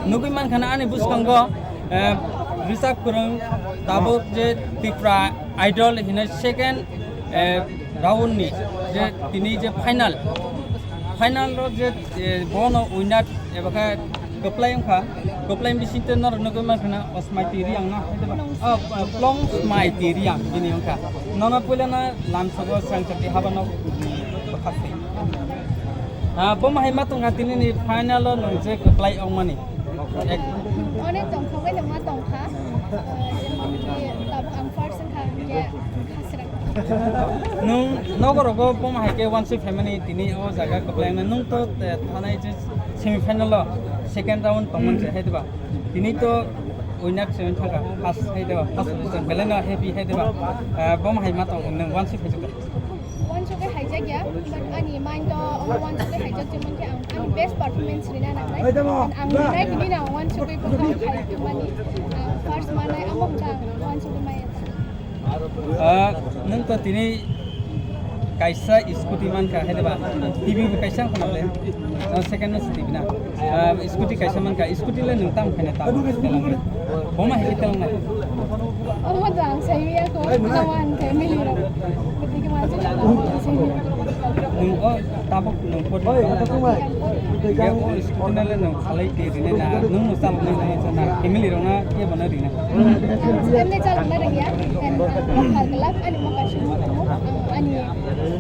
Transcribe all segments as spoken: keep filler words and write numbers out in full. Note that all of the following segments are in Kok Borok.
Nugwi mankha na ani bwskango, eh, Richard Kwrwng tabuk je Tripura Idol hinwi second, eh, round ni je tini je final, final ro je, eh, bono winner eba khe kwplai wngkha, kwplai bisingtwi norok nugwi mankha na Osmaiti Riang no, oh, oh, Plong Smaiti Riang bini wngkha. Nono puila na lamsogo Srangchati haba nok bwkhak se. Ah, bo mahai ma tongkha tini ni final o nwng je kwplai wngmani. Ek- Onek tongthok bai ma tongkha. Eh, jemon ki tabuk ang first wngkha, hingke khasrang. Nwng nogorogo bo mahai ke wansuk family tini o jaga kwplai wngna nwng to, eh, thanai je semi final o second round tongmani se hai diba. Tini to winner se wngkha first hai diba, first position belai no happy hai diba. Eh, bo mahai ma tong nwng wansuk hai jukha. Wansugwi haijakya, but ani mind o omo wansugwi haijak jemon khe ang ani best performance rina nangnai. And ang rinai hinwi no wansugwi bwkhao khai mani, ah, first manai amo hwnkhe ang wansugwi maya. Ah, nwng to tini kaisa scooty mankha hai diba? T V bo kaisa wngkha le. Oh, second no sidi bina. Ah, scooty kaisa mankha, scooty le nwng tamo khaina tamo telang bai. Boma hai telang nai. Omo to ang sai ya ko, kawan family rok. Ketika masih dalam family. Nwng o tabuk nwng pori. Ya o scooty na le nwng khalai te rine na, nwng no chal nai na, family rok na ke bana rina. Ang stem ne chal na rengya, and ang khar kelak ani mo kasih mo ani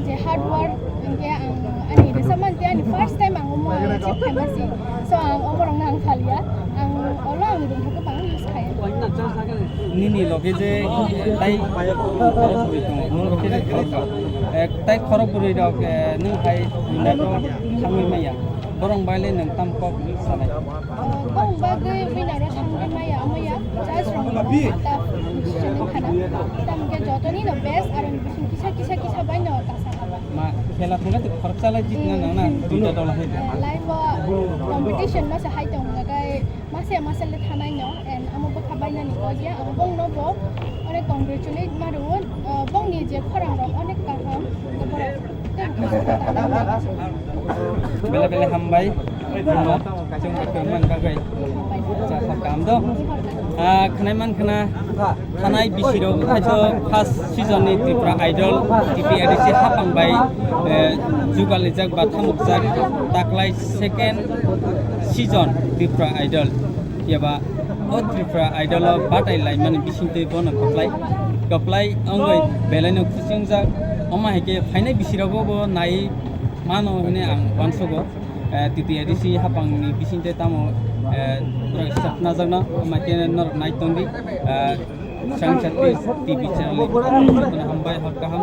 je hard work, hingke ang ani resa man te ani first time ang omo achieve khaima si. So ang omo rok nang khalia, ang olo ang rung thok bang use khai. Nini loge je tai khorok bwrwi tongo, eh, tai khorok bwrwi rok, eh, nwng hai winner rok thangwi maya. Borok bai le nwng tam kok sanai. Bong bagwi winner o thangwi maya, omo ya, judge rok no ta decision wngkha na. Tam ke jotoni no best, aro ni bising kisa, kisa, kisa bai no kasa haba. Ma khela thangkhe khoroksa lai jitna nang na, duita dol hai. Eh, life o competition no se hai tong lagai, mase mase le thanai no, and amo bwkha bai nani kok ya, ang bong no bo, ore congratulate ma rwo, eh, bong ni je khorang rok onek kaham, borok. Bele bele hambai. Chwng tongmani bagwi chakha kaham do. Ah, khwnai man khna, thanai bisirok haito first season ni Tripura Idol T P A D C hapang bai, eh, jugalijak ba thamukjak taklai second season Tripura Idol. Phiya ba o Tripura Idol o batai laimani bisingtwi bono kwplai, kwplai wngwi belaino khusi wngjak. Omo hai khe phainai bisirogo bo nai mano hwnwi ang uansugo. Eh, T P A D C hapangni bisingtwi tamo, eh, borok stop najakno, omo hai khe norok nai tongdi. Eh, Srangchati T V channel ni hambai hor kaham.